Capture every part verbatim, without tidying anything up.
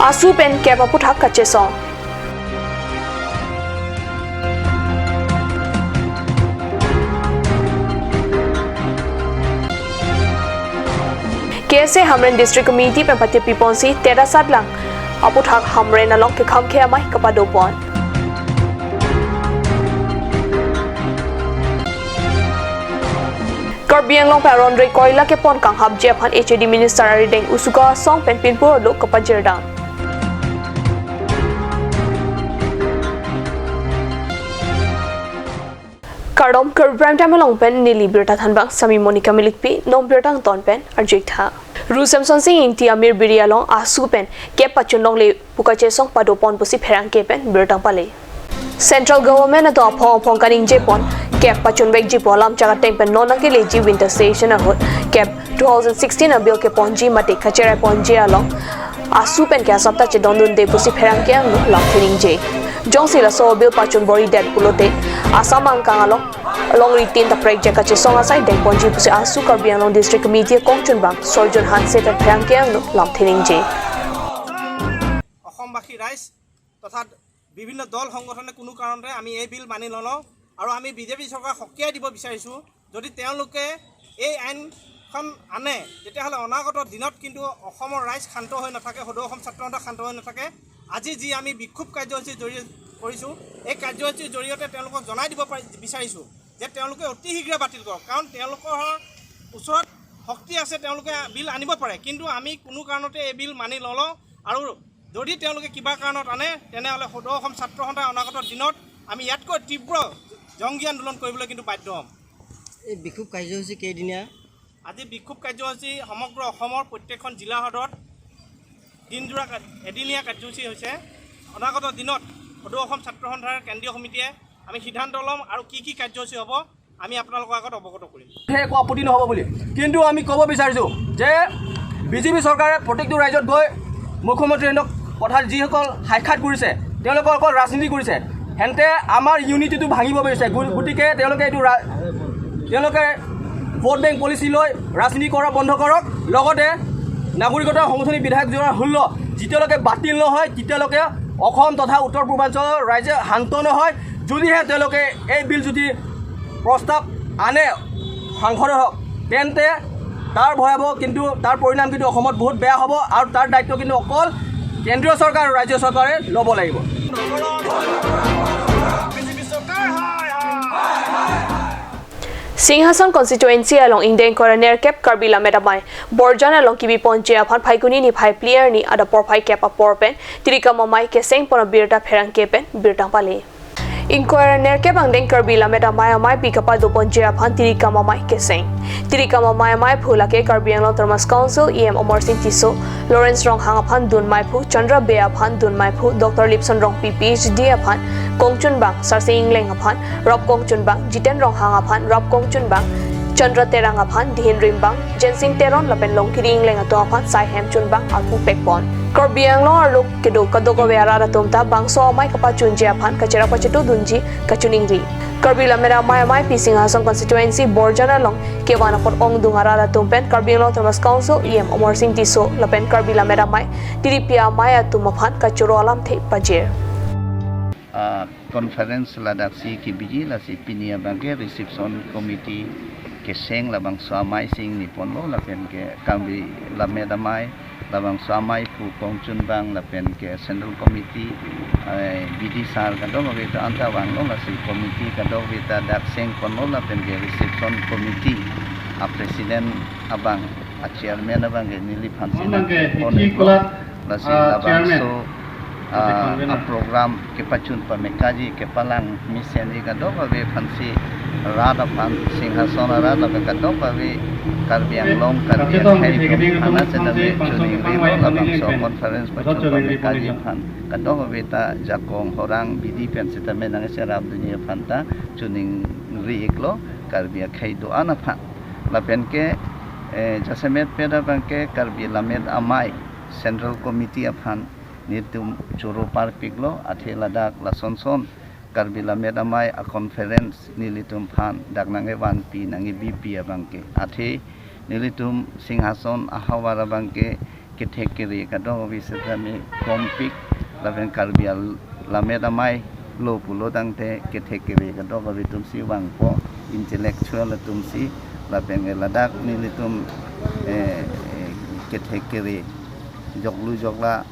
AASU pen kep aputhak kachesong. KSA Hamren District Committee pen patepi ponsi Tera Sadlang aputhak Hamren along kekhamkhe amei kapado pon. Karbi Anglong pen aron re koila kepon kanghapji aphan H A D Minister arideng Usuka Asong pen pinpur alo kapajirdam. Kardom, Karbi Prime Time along pen neli birta thanbang Sami Monica Milikpi, non birta angton pen arju-ik tha. Ru Semson Sing Ingti Amir Biri along AASU pen kep pachun longle pu kachesong pado pon pusi pherangke pen birta pale. Central Government atum aphong aphong kaningje pon kep pachun vekji pu alam chak ateng pen non nangkeleji winter session ahut kep two thousand sixteen a-bill keponji mate kacherai ponji along AASU pen ke asap ta chedondunde pusi pherangke angno lamthe ningje. Jongsi laso bill pachun bor-idet pulote Assam angkang along longri tin ta prekjak kachesong asai deng ponji pusi AASU Karbi Anglong District Committee kongchunbang Sorjun Hanse pen pherangke angno lamthe ningje. অসমবাসী ৰাইজ তথা বিভিন্ন দল সংগঠনে কোনো কাৰণতে আমি এই বিল মানি নলওঁ আৰু আমি বিজেপি চৰকাৰক সকীয়াই দিব বিচাৰিছোঁ। যদি তেওঁলোকে এই আইনখন আনে, তেতিয়াহ'লে অনাগত দিনত কিন্তু অসমৰ ৰাইজ শান্ত হৈ নাথাকে, সদৌ অসম ছাত্ৰ সন্থা শান্ত হৈ নাথাকে। আজি যি আমি বিক্ষোভ কাৰ্যসূচী জৰিয়-, কৰিছোঁ, এই কাৰ্যসূচীৰ জৰিয়তে তেওঁলোকক জনাই দিব পাৰি, বিচাৰিছোঁ যে তেওঁলোকে অতি শীঘ্ৰে বাতিল কৰক, কাৰণ তেওঁলোকৰ ওচৰত শক্তি আছে, তেওঁলোকে বিল আনিব পাৰে, কিন্তু আমি কোনো কাৰণতে এই বিল মানি নলওঁ। আৰু যদি তেওঁলোকে কিবা কাৰণত আনে, তেনেহ'লে সদৌ অসম ছাত্ৰ সন্থাই অনাগত দিনত আমি ইয়াতকৈ তীব্ৰ জংগী আন্দোলন কৰিবলৈ কিন্তু বাধ্য হ'ম। এই বিক্ষোভ কাৰ্যসূচী কেইদিনীয়া? আজি বিক্ষোভ কাৰ্যসূচী সমগ্ৰ অসমৰ প্ৰত্যেকখন জিলা সদৰত দিনজোৰা কা-, এদিনীয়া কাৰ্যসূচী হৈছে। অনাগত দিনত সদৌ অসম ছাত্ৰ সন্থাৰ কেন্দ্ৰীয় সমিতিয়ে আমি সিদ্ধান্ত ল'ম আৰু কি কি কাৰ্যসূচী হ'ব, আমি আপোনালোকৰ আগত অৱগত কৰিম। সেই একো আপত্তি নহ'ব বুলি, কিন্তু আমি ক'ব বিচাৰিছোঁ যে বিজেপি চৰকাৰে প্ৰত্যেকটো ৰাজ্যত গৈ মুখ্যমন্ত্ৰীহেঁতক কথা যিসকল সাক্ষাৎ কৰিছে, তেওঁলোকে অকল ৰাজনীতি কৰিছে। হেনতে আমাৰ ইউনিটিটো ভাঙিব বিচাৰিছে। গু-, গতিকে তেওঁলোকে এইটো ৰা-, তেওঁলোকে ভোট বেংক পলিচি লৈ ৰাজনীতি কৰা বন্ধ কৰক। লগতে নাগৰিকত্ব সংশোধনী বিধেয়ক দুহেজাৰ ষোল্ল যেতিয়ালৈকে বাতিল নহয়, তেতিয়ালৈকে অসম তথা উত্তৰ পূৰ্বাঞ্চলৰ ৰাইজে শান্ত নহয়। যদিহে তেওঁলোকে এই বিল যদি প্ৰস্তাৱ আনে সংসদত হওক, তেন্তে তাৰ ভয়াৱহ কিন্তু, তাৰ পৰিণাম কিন্তু অসমত বহুত বেয়া হ'ব আৰু তাৰ দায়িত্ব কিন্তু অকল কেন্দ্ৰীয় চৰকাৰ আৰু ৰাজ্য চৰকাৰে ল'ব লাগিব। Singhason constituency along ingdeng kora nerkep Karbi Lammet Amei Borjan along kebi ponji aphan Phaikuni niphai phli arni adap porphai kep apor pen tirikam amei keseng pon abirta pherangke pen birta pale. Ingkoi ra nerkep angdeng Karbi Lammet Amei ameipi kapado ponji aphan tirikam amei keseng. Tirikam amei ameiphu lake Karbi Anglong Autonomous Council E M Amarsing Tisso, Lawrence Ronghang aphan dun meiphu, Chandra Bey aphan dun meiphu, Doctor Lipson Rongpi P H D aphan kongchunbang, Sarsing Engleng aphan rap kongchunbang, Jiten Ronghang aphan rap kongchunbang, Chandra Terang aphan dihin rimbang, Jensing Teron lapen Longkiri Engleng atum aphan sai hem chunbang arpu pekpon. Karbi Anglong arlo kedo kadokave arat atum ta bangso amei kapachunji aphan kacherap kachetu dunji kachiningri. Karbi Lammet Amei ameipi Singhason constituency Borjan along kevan apot ongdung arat atum pen Karbi Anglong Autonomous Council E M Amarsing Tisso lapen Karbi Lammet Amei tiripi amei atum aphan kachoro alamthe pajir. Ah, conference ladaksi kebiji, lasi pini abangke reception committee keseng labangso amei si ingni ponlo lapen ke Karbi Lammet Amei labangso ameiphu kongchunbang lapen ke central committee, eh, B D sir kadokave ta anta vanglo, lasi committee kadokave ta dak seng ponlo lapen ke reception committee a president abang, a chairman abang ke neliphan si nangkepon-iklo. Lasi labangso, ah, a program kepachun pamekaji kepalang mesenji kadokave aphan si rat aphan, Singhason arat lapen kadokave Karbi Anglong, Karbi akhei atum aphan ta sitame chiningrilo labangso conference pachun pamekaji aphan kadokave ta jakong horang bidi pen sitame nangcherap dunji aphan ta chiningri-iklo Karbi akhei do-an aphan. Lapen ke, eh, jasemet pet abangke Karbi Lammet Amei Central Committee aphan nelitum choro parpiklo, athe ladak lasonson Karbi Lammet Amei a conference nelitumphan dak nangkevanpi nangkebipi abangke, athe nelitum Singhason ahavar abangke Kethek kere kadokave setame kompik, lapen Karbi al-, lammet amei lo pulo tangte kethek kere kadokave atumsi vangpo, intellectual atumsi, lapen ke ladak nelitum, eh, eh, kethek kere joklu jokla,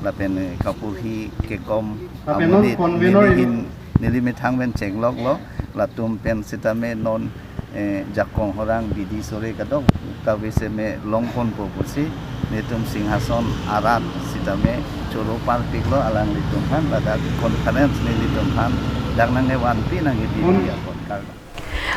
lapen, eh, kapurhi kekom lapen non amonit convener neli hin, neli methang pen chengloklo, latum pen setame non, eh, jakong horang bidi sore kadokave setame longponpo pusi, nelitum Singhason arat setame choro parpiklo alanglitum aphan, ladak conference nelitum aphan dak nangkevanpi nangkebipi apot kardom.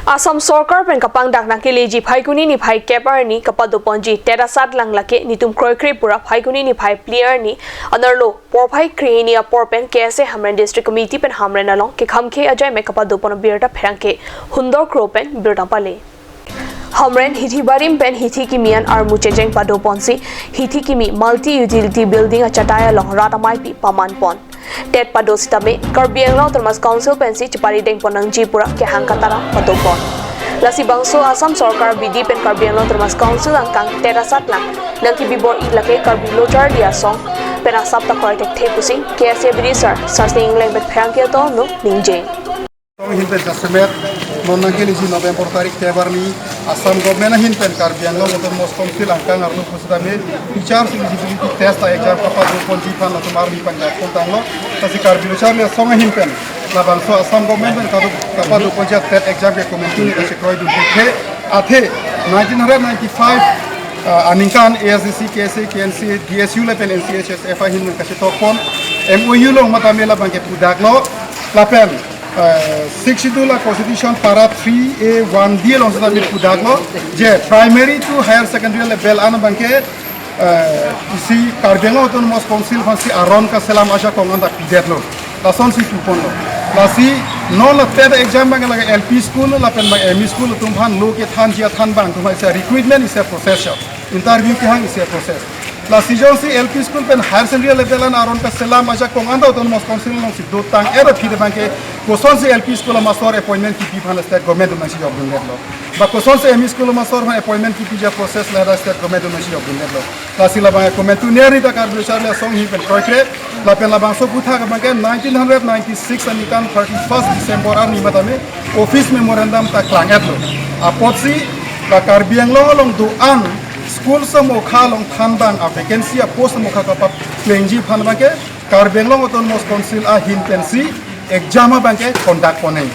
Assam Sorkar pen kapangdak nangkeleji Phaikuni niphai kep arni kapadoponji TET asatlang lake nitum kroikre pura Phaikuni niphai phli arni anerlo porphai krehini apor pen K S A Hamren District Committee pen Hamren along kekhamkhe ajai mek kapadopon abirta pherangke Hundor Kro pen birta pale. Hamren hithi barim pen hithi kimi an armu checheng padoponsi hithi kimi multi utility building achatai along rat ameipi pamanpon. TET pado setame Karbi Anglong Autonomous Council pensi cheparidengpon nangji pura kehang kataram padopon. Lasi bangso Assam Sorkar bidi pen Karbi Anglong Autonomous Council angkang TET asatlang nangkebibor-i lake Karbi Lo Charli Asong pen asap ta kroithekthe pusi K S A bidi sar Sarsing Engleng pen pherangke atum ningje. Asong ahin pen jasemet non nangkeleji November tarik kep arni Assam government ahin pen Karbi Anglong Autonomous Council angkang arlo pusitame teachers eligibility test a-exam kapadoponji aphan latum arni pangjakpon tanglo. Lasi Karbi Lo Charli Asong ahin pen labangso Assam government pen kado kapadoponji a-TET exam ke komantu ne kachekroidun thekhe, athe nineteen hundred ninety-five, ah, aningkan A S D C, K S A, K N C, D S U lapen N C H S F ahin pen kachetokpon M O U along matame labang ke pudaklo, lapen, eh, Sixth Schedule a-Constitution para three A one D along setame pudaklo, je primary to higher secondary level an abang ke, eh, isi Karbi Anglong Autonomous Council aphansi aron kaselam ajakong anta pidetlo. Lasonsi puponlo. Lasi non la TET exam abang ke lake L P school lapen abang M E school atum aphan lo kethanji athan abang atum aphan isi recruitment isi process, interview kehang isi process. Lasi jongsi L P school pen higher secondary level an aron kaselam ajakong anta Autonomous Council alongsi dotang era phide abang ke kosonsi L P school amaster appointment kipi aphan state government atum nangchejokdundetlo, ba kosonsi M E school amaster aphan appointment kipiji a-process ladak state government atum nangchejokdundetlo. Lasi labang komantu ne arni ta Karbi Lo Charli Asong ahin pen kroikre, lapen labangso aphuthak abang ke nineteen hundred ninety-six aningkan thirty-first December arni matame office memorandum ta klang-etlo. Apotsi ba Karbi Anglong along do-an school samokha along thanbang a-vacancy a-post samokha kapaplengji aphan abang ke Karbi Anglong Autonomous Council ahin pensi exam abang ke conduct ponnang.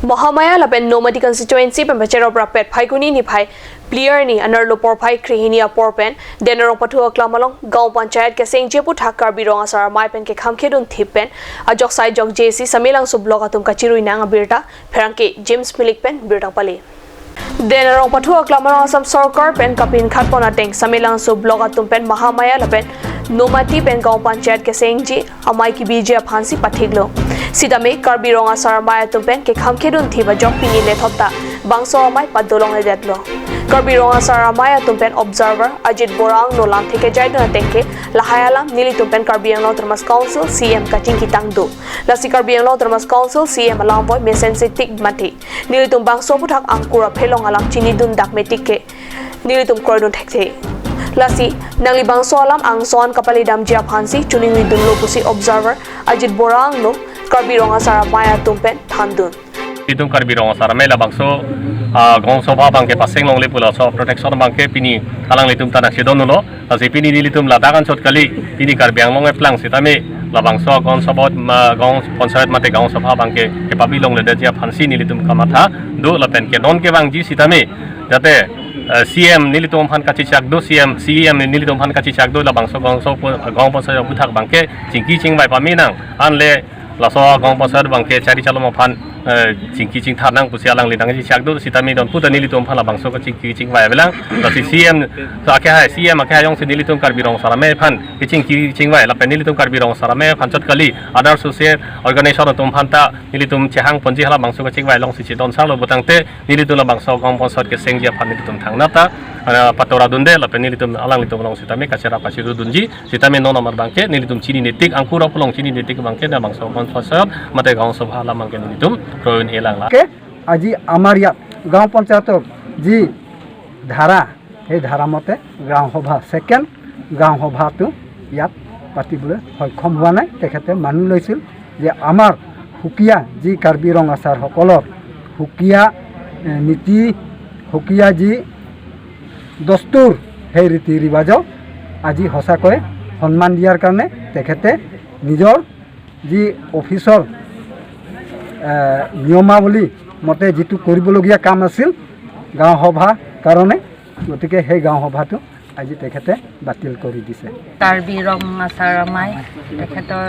Mahamaya lapen Nomati constituency pen pacherop rapet Phaikuni niphai phli arni anerlo porphai krehini apor pen Denarong Pathu Aklam along Gaon Panchayat kesengji aphuthak Karbi Rong Asar Amei pen kekhamkhedun thip pen ajok sai jokjesi Samelangso block atum kachirui nang abirta pherangke James Milik pen birta pale. Denarong Pathu Aklam along Assam Sorkar pen kapinkhatpon ateng Samelangso block atum pen Mahamaya lapen Nomati pen Gaon Panchayat kesengji amei kibiji aphansi pathiklo. Sitame Karbi Rong Asar Amei atum pen kekhamkhedun thip ajok pini lethot ta bangso amei padolongledetlo. Karbi Rong Asar Amei atum pen observer Ajit Bora angno lamthe kejaidun ateng ke lahai alam nelitum pen Karbi Anglong Autonomous Council C M kachingki tang do. Lasi Karbi Anglong Autonomous Council C M alam voi mesensi tik mati. Nelitum bangso aphuthak angkur aphelong alam chinidun dak metik ke nelitum kroidun thekthe. Lasi nangli bangso alam angson kapalidamji aphansi chuning nidunlo pusi observer Ajit Bora angno Karbi Rong Asar Amei atum pen thandun. Itum Karbi Rong Asar Amei labangso, ah, Gaon Sabha abang ke paseng longle pu laso protection abang ke pini alanglitum ta nangchedondunlo. Lasi pini nelitum ladak anchot kali, pini Karbi Anglong eplang sitame labangso Gaon Sabha, ma, Gaon Panchayat mate Gaon Sabha abang ke kepabi longledetji aphansi nelitum kamatha do lapen ke non kevangji sitame jate, eh, C M nelitum aphan kachechak do, C M, C M nelitum aphan kachechak do labangso Gaon Sabha, Gaon Panchayat aphuthak abang ke chingki chingvai pame nang, anle laso Gaon Panchayat abang ke chari chalom aphan, eh, chingki chingthar nang pusi alangli nangchechak do sitame don puta nelitum aphan labangso kachingki chingvai avelang. Lasi C M, so akehai, C M akehai jongsi nelitum Karbi Rong Asar Amei aphan kachingki chingvai lapen nelitum Karbi Rong Asar Amei aphan chot kali other social organization atum aphan ta nelitum chehangponji halabangso kachingvai alongsi chedon sarlo pulotangte nelitum labangso Gaon Panchayat kesengji aphan nelitum thangnat ta, ah, patora dunde lapen nelitum alanglitum along sitame kacherap kachiru dunji. Sitame non amar abang ke nelitum chinine tik, angkur apolong chinine tik abang ke labangso Gaon Panchayat mate Gaon Sabha alam abang ke nelitum kroidun helang la. Ke আজি আমাৰ ইয়াত গাঁও পঞ্চায়তৰ যি ধাৰা, সেই ধাৰা মতে গাঁও সভা, ছেকেণ্ড গাঁও সভাটো ইয়াত পাতিবলৈ সক্ষম হোৱা নাই। তেখেতে মানি লৈছিল যে আমাৰ সুকীয়া যি কাৰ্বি ৰঙাচাৰসকলৰ সুকীয়া, এ, নীতি, সুকীয়া যি দস্তুৰ, সেই ৰীতি ৰিৱাজক আজি সঁচাকৈ সন্মান দিয়াৰ কাৰণে তেখেতে নিজৰ যি অফিচৰ, এ, নিয়মাৱলী মতে যিটো কৰিবলগীয়া কাম আছিল গাঁও সভাৰ কাৰণে, গতিকে সেই গাঁও সভাটো আজি তেখেতে বাতিল কৰি দিছে। কাৰ্বি ৰং আছাৰ আমাই তেখেতৰ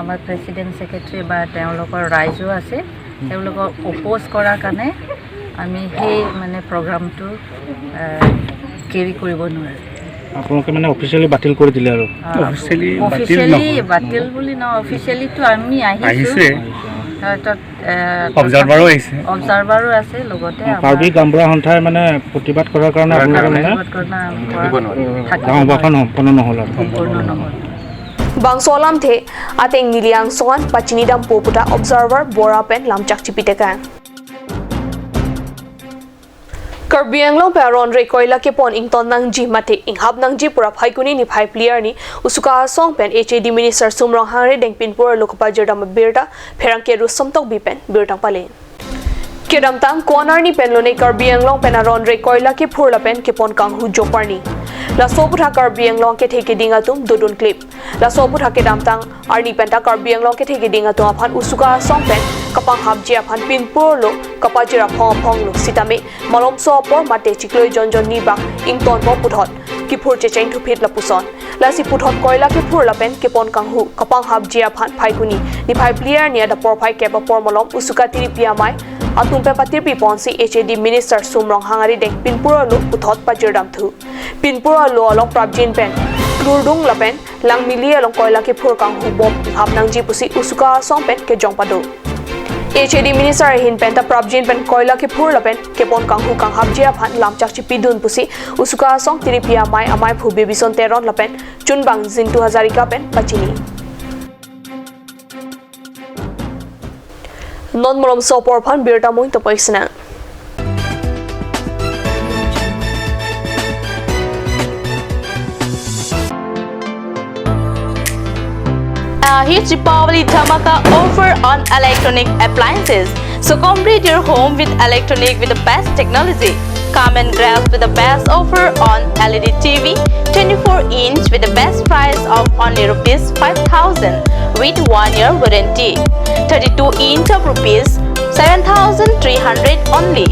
আমাৰ প্ৰেচিডেণ্ট ছেক্ৰেটাৰী বা তেওঁলোকৰ ৰাইজো আছে, তেওঁলোকক অপ'জ কৰাৰ কাৰণে আমি সেই মানে প্ৰগ্ৰামটো, আহ, কেৰি কৰিব নোৱাৰিলোঁ। আপোনালোকে মানে অফিচিয়েলি বাতিল কৰি দিলে আৰু? আহ, অফিচিয়েলি বাতিল অফিচিয়েলি নহয়। বাতিল বুলি নহয়, অফিচিয়েলিতো আমি আহিছোঁ। আহিছে। আহ, তাত, আহ, অবজাৰ্ভাৰো আহিছে। অবজাৰ্ভাৰো আছে, লগতে অ, আমাৰ কাৰ্বি গাঁওবুঢ়া সন্থাই মানে প্ৰতিবাদ কৰাৰ কাৰণে কৰাৰ আপোনালোকে কাৰণে মানে প্ৰতিবাদ কৰা থাকিব নোৱাৰে। থাকিব গাঁও সভাখন নোৱাৰে। সম্পন্ন নহ'ল আৰু। সম্পূৰ্ণ নহ'ল। Bangso alamthe ateng neli angsong an pachinidampo pu ta Observer Bora pen lamchak chipitekang. Karbi Anglong pen aron-re koila kepon ington nangji mate inghap nangji pu ra Phaikuni niphai phli arni Usuka asong pen H A D Minister Sum Ronghang arideng pinpur arlo kapajirdam abirta pherangke Rustom Tokbi pen birta pale. Kedamtang ko-an arni pen lone Karbi Anglong pen aron-re koila kephur lapen kepon kanghu jop arni. Laso aphuthak Karbi Anglong kethe keding atum dodun klip. Laso aphuthak kedamtang arni penta Karbi Anglong kethe keding atum aphan Usuka asong pen kapanghapji aphan pinpur arlo kapajir aphong aphong lo sitame malomso apor mate chiklo jonjon ni bak ingtonpo puthot kephur checheng thuphit lapuson. Lasi puthot koila kephur lapen kepon kanghu kapanghapji aphan Phaikuni niphai phli arni adap porphai kep apor malom Usuka tiripi amei atum pen patirpi ponsi H A D Minister Sum Ronghang arideng pinpur arlo puthot pajirdamthu. Pinpur arlo along prapjin pen klurdung lapen Langmili along koila kephur kanghu bom inghap nangji pusi Usuka asong pen kejong pado. H A D Minister ahin penta prapjin pen koila kephur lapen kepon kanghu kanghapji aphan lamchak chipidun pusi Usuka asong tiripi amei amaiphu Bebison Teron lapen chunbang Jintu Hazarika pen pachini. Non malomso apor aphan birta mung tapoi sinang. A huge Deepavali dhamaka offer on electronic appliances. So complete your home with electronic with the best technology. Come and grab with the best offer on L E D T V, twenty-four inch with the best price of only rupees five thousand with one year warranty. Thirty-two inch of rupees seven thousand three hundred only.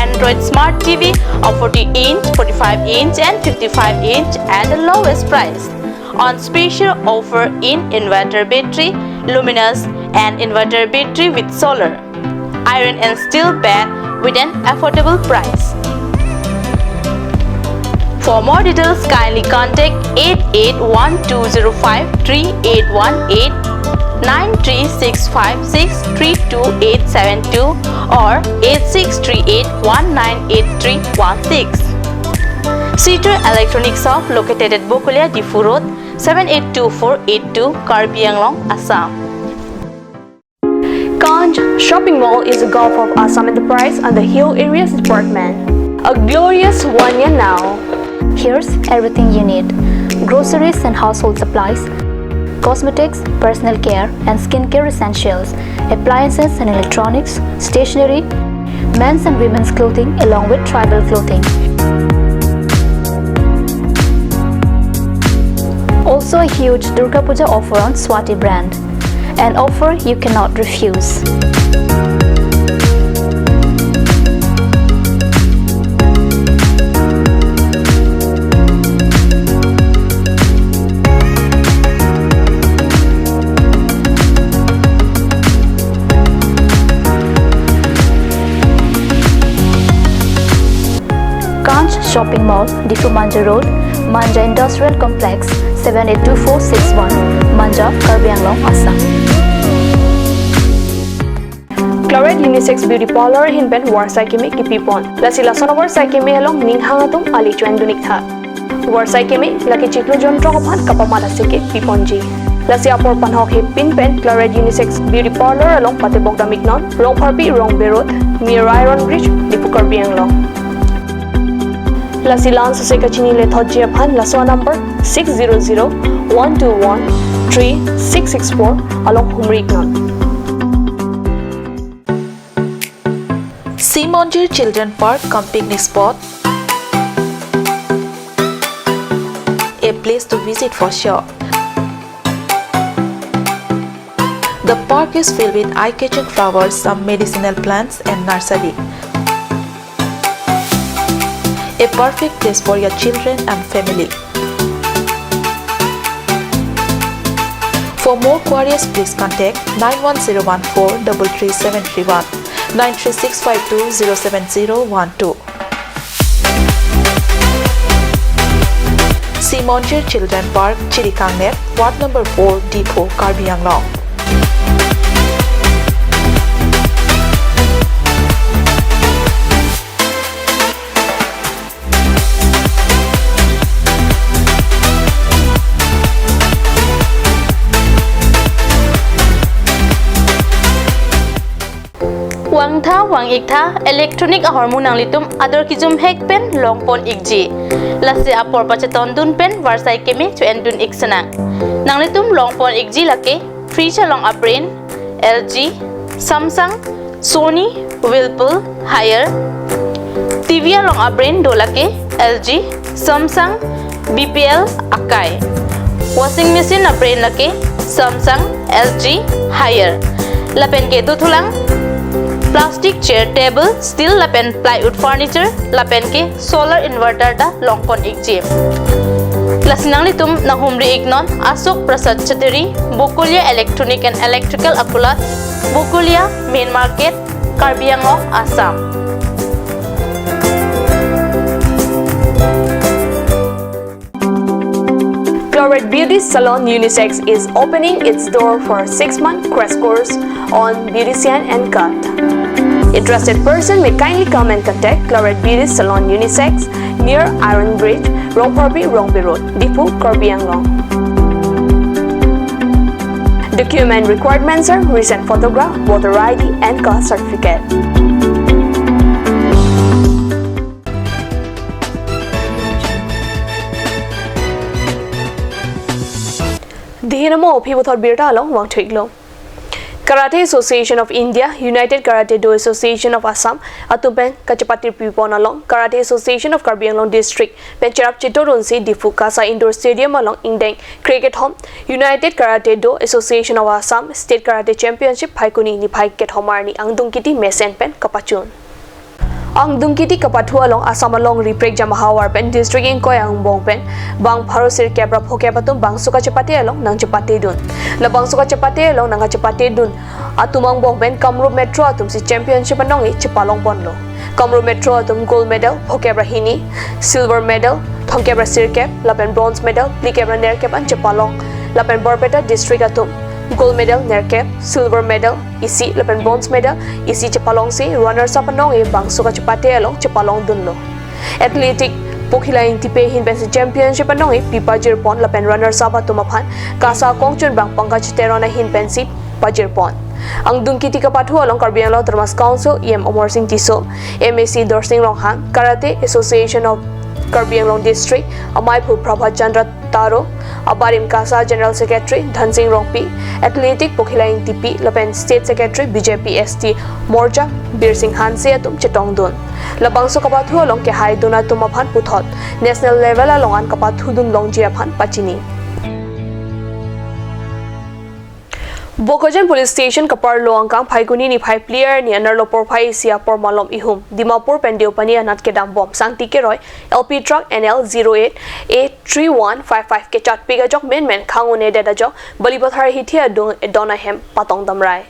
Android Smart T V of forty inch, forty-five inch and fifty-five inch at the lowest price. On special offer in inverter battery, luminous and inverter battery with solar. Iron and steel bed with an affordable price. For more details, kindly contact eight eight one two zero five three eight one eight, nine three six five six three two eight seven two or eight six three eight one nine eight three one six. Situ Electronic Shop located at Bokolia, Diphu Road, seven eight two four eight two, Karbi Anglong, Assam. Kanch Shopping Mall is a Gulf of Assam Enterprise under Hill Areas Department. A glorious one year now. Here's everything you need: groceries and household supplies, cosmetics, personal care and skincare essentials, appliances and electronics, stationery, men's and women's clothing along with tribal clothing. Also a huge Durga Puja offer on Swati brand. An offer you cannot refuse. Kanch Shopping Mall, Diphu Manja Road, Manja Industrial Complex, seven eight two four six one, Manja, Karbi Anglong, Assam. Claret Unisex Beauty Parlor ahin pen varsai keme kipipon. Lasi lason avarsai keme along ning hang atum ali chuan dunik tha. Varsai keme lake chiklo jonthrok aphan kapamat aseke piponji. Lasi apor panhok hepin pen Claret Unisex Beauty Parlour along patebok dam iknon, Rongpharpi Rongbe Road, near Iron Bridge, Diphu, Karbi Anglong. Lasi la-an sose kachinilethotji aphan laso number six zero zero one two one three six six four along humri iknon. Simonjir Children Park cum picnic spot, a place to visit for sure. The park is filled with eye-catching flowers, some medicinal plants and nursery. A perfect place for your children and family. For more queries, please contact nine one zero one four double three seven three one, nine three six five two zero seven zero one two. Simonjir Children Park, Chirikangnet, Ward number four, Diphu, Karbi Anglong. Vangtha vang-iktha electronic ahormu nanglitum ador kejum hek pen longpon ikji. Lasi apor pachetondun pen varsai keme cho-endun ik senang. Nanglitum longpon ikji lake fridge along a-brand L G, Samsung, Sony, Whirlpool, Haier. T V along a-brand do lake L G, Samsung, B P L, Akai. Washing machine a-brand lake Samsung, L G, Haier. Lapen ke dothulang plastic chair, table, steel lapen plywood furniture, lapen ke solar inverter ta longpon ikji. Lasi nanglitum nanghumri iknon Ashok Prasad Chatteri, Bokolia Electronic and Electrical Akulat, Bokolia Main Market, Karbi Anglong, Assam. Claret Beauty Salon Unisex is opening its door for six-month crash course on beautician and cut. Interested person may kindly come and contact Claret Beauty Salon Unisex near Iron Bridge, Rongpharpi, Rongbe Road, Diphu, Karbi Anglong. Document requirements are recent photograph, voter I D, and caste certificate. Dihina mo aphi puthot birta along vangthu iklo. Karate Association of India, United Karate Do Association of Assam atum pen kachepate pipon along Karate Association of Karbi Anglong District pen cherap chetondunsi Diphu KASA Indoor Stadium along ingdeng kre kethom United Karate Do Association of Assam State Karate Championship Phaikuni niphai kethom arni angdung kiti mesen pen kapachun. Angdung kiti kapathu along Assam alongri prekjam ahavar pen district ingkoi angbong pen bang pharo sirkep ra phokep atum bangso kachepate along nangchepatedun. La bangso kachepate along nangkachepatedun atum angbong pen Kamrup Metro atumsi championship anong-e chepalongponlo. Kamrup Metro atum gold medal phokep ra hini, silver medal thomkep ra sirkep, lapen bronze medal phlikep ra nerkep an chepalong, lapen Barpeta district atum gold medal nerkep, silver medal isi lapen bronze medal isi chepalongsi runners up anong-e bangso kachepate along chepalongdunlo. Athletic Pokhila Ingtipi ahin pensi championship anong-e pipajirpon lapen runners up atum aphan KASA akongchunbang Pankaj Teron ahin pensi pajirpon. Angdung kiti kapathu along Karbi Anglong Autonomous Council E M Amarsing Tisso, M A C Dorsing Ronghang, Karate Association of Karbi Anglong District amaiphu Prabhat Chandra Taro, abarim KASA General Secretary Dhansing Rongpi, Athletic Pokhila Ingtipi lapen State Secretary B J P S T Morcha Birsing Hanse atum chetongdun. Labangso kapathu along kehaidun atum aphan puthot national level along an kapathudun longji aphan pachini. Bokajan Police Station kaparlo angkang Phaikuni niphai phli arni anerlo porphai isi apor malom ihum Dimapur pen Deopani anat kedambom sangti keroi L P truck N L zero eight A three one five five kechatpik ajok menmen khang-un-edet ajok Balipathar hithi adung edon ahem patong damrai.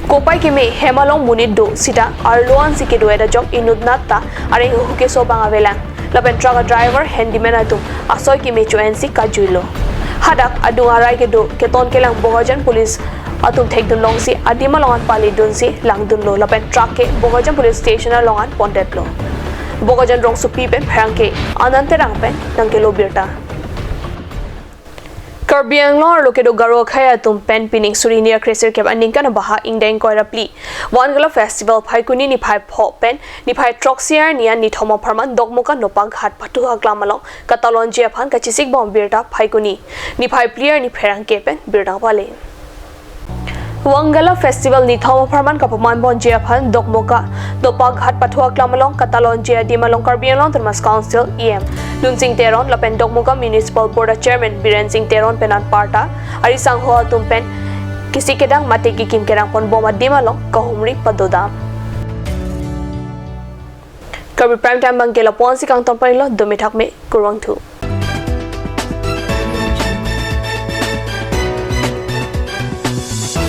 Kopai keme hem along monit do sita arlo ansi kedo-et ajok inutnat ta areng hukeso abang avelang. Lapen truck a-driver handyman atum asoi keme cho-ensi kajuilo. Hadak adung arai kedo keton kelang Bokajan police atum thekdun longsi adim along an palidunsi langdunlo lapen truck ke Bokajan police station along an pondetlo. Bokajan rongsopi pen pherangke Anand Terang pen nangkelo birta. Karbi Anglong arlo kedo Garo akhei atum pen pining suri hini ra kresirkep aningkan abaha ingdeng ingkoi ra phli Wangala Festival Phaikuni niphai pho pen niphai throksi arni an nithom apharman Dokmoka Nopaghat Pathu Aklam along katalonji aphan kachesik bom birta Phaikuni niphai phli arni pherangke pen birta pale. Wangala Festival nithom apharman kapaman bomji aphan Dokmoka Nopaghat Pathu Aklam along katalonji adim along Karbi Anglong Autonomous Council E M Lunsing Teron lapen Dokmoka Municipal Board Chairman Biren Singh Teron pen anparta ari sangho atum pen kisi kedang mate kekim kerang pon bom adim along kahumri padodam. Karbi Prime Time abangke lapu-an si kangton ponlo, dome thakme, kurvangthu.